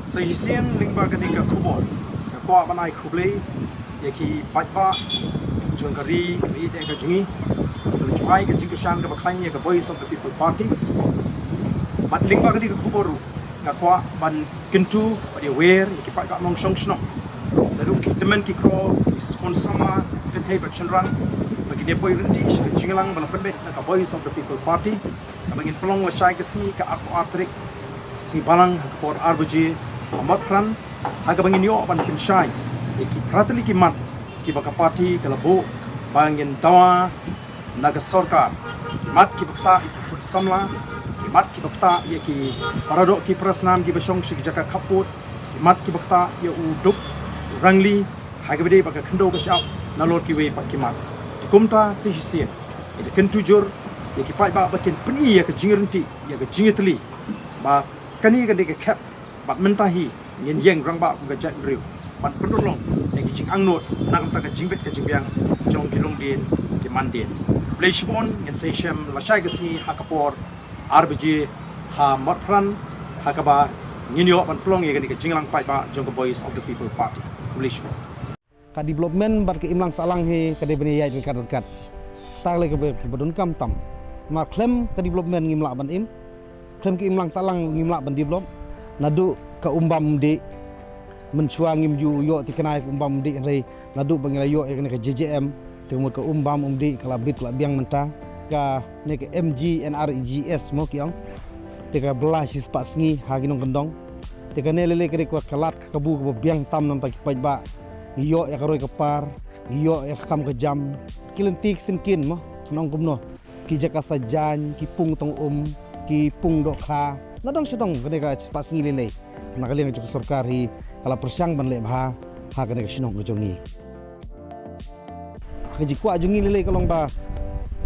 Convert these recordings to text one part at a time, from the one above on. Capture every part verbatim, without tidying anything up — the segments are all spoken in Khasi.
Sa shisien lyngba kane ka khubor, nga kwah ban ai khublei ïa ki paidbah jong ka ri, ka ri ka jong ngi, ka jong ngi ka jingkyrshan kaba khlaiñ ïa ka Voice of the People Party. Bad lyngba kane ka khubor ruh, nga kwah ban kyntu bad ïa wer ïa ki paidbah nongshong shnong, naduh ki tymmen ki kro, ki khun samla, kynthei bad shynrang, ba kin ïa poi ryntih sha ka jingïalang ba la pynbeit na ka Voice of the People Party, kaba ngin pynlong lashai ka sngi ka arphew ar tarik, sngi Balang, ha ka por ar baje ha Motphran, ha kaba ngin ïoh ban pynshai ïa ki phra tylli ki mat kiba ka party ka la buh ba ngin dawa na ka sorkar. Ki mat kiba ktah ïa ki khun samla, ki mat kiba ktah ïa ki paradoh ki parasnam kiba shong sha ki jaka khappud, ki mat kiba ktah ïa u duk u rangli, ha kaba dei ba ka khyndew ka shah nalor kiwei pat ki mat. Te kumta sa shisien, ngi da kyntu jur ïa ki paidbah ba kin pyni ïa ka jingryntih, ïa ka jingïatylli, ba kane ka dei ka khep, bad mynta hi ngin ïeng rangbah kum ka jaitbynriew ban pynurlong ïa ki jingangnud na ka bynta ka jingbit ka jingbiang jong ki longdien ki mandien. Khublei shibun, ngin sa ïashem lashai ka sngi ha ka por ar baje ha Motphran, ha kaba ngin ïoh ban pynlong ïa kane ka jingïalang paidbah jong ka Voice of the People Party. Khublei shibun. Ka development bad ka imlang sahlang hi ka dei ban ïaid ryngkat ryngkat. Kata ka lei kaba, kaba donkam tam. Namar khlem ka development ngim lah ban im. Khlem ka imlang sahlang ngim lah ban develop. Naduh ka um bam um dih, mynshuwa ngim ju ïoh thikna ïa ka um bam um dih, hynrei naduh ba ngi la ïoh ïa kane ka J J M, te ka mut ka um bam um dih ka la bit ka la biang mynta. Kane ka M G N R E G S mo ki ong. Te ka bylla shispah sngi ha ki nongkyndong. Te kane lei lei ka dei ka lad ka kabu kaba biang tam na ka bynta ki paidbah. Ngi ïoh ïa ka roi ka par, ngi ïoh ïa ka kam ka jam. Ki lynti ki syngkien mo, nong kumno. Ki jaka sa jaiñ, ki pung tong um, ki pung dohkha. Na dong sha dong kane ka shispah sngi lei lei. Na ka liang jong ka sorkar hi ka la pyrshang ban leh bha ha kane ka shnong ka jong ngi. Ka jingkwah jong ngi lei lei ka long ba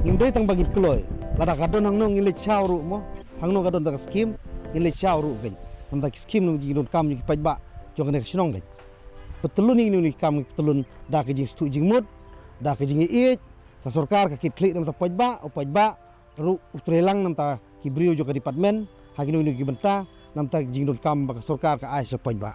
ngim dei tang ba ngin kloi. Lada ka don hangno ngin leit shaw ruh mo. Hangno ka don da ka skim, ngin leit shaw ruh kein. Namar ki skim na ki donkam jong ki paidbah jong kane ka shnong kein. Pyntylun ïa kine ki kam, pyntylun da ka jingstad jingmut, da ka jingïeit, ka sorkar ka kit khlieh namar ka paidbah, u paidbah ruh u trei lang namar ki briew jong ka department, ha kino kino ki bynta, namar ka jingdonkam ba ka sorkar ka ai sha paidbah.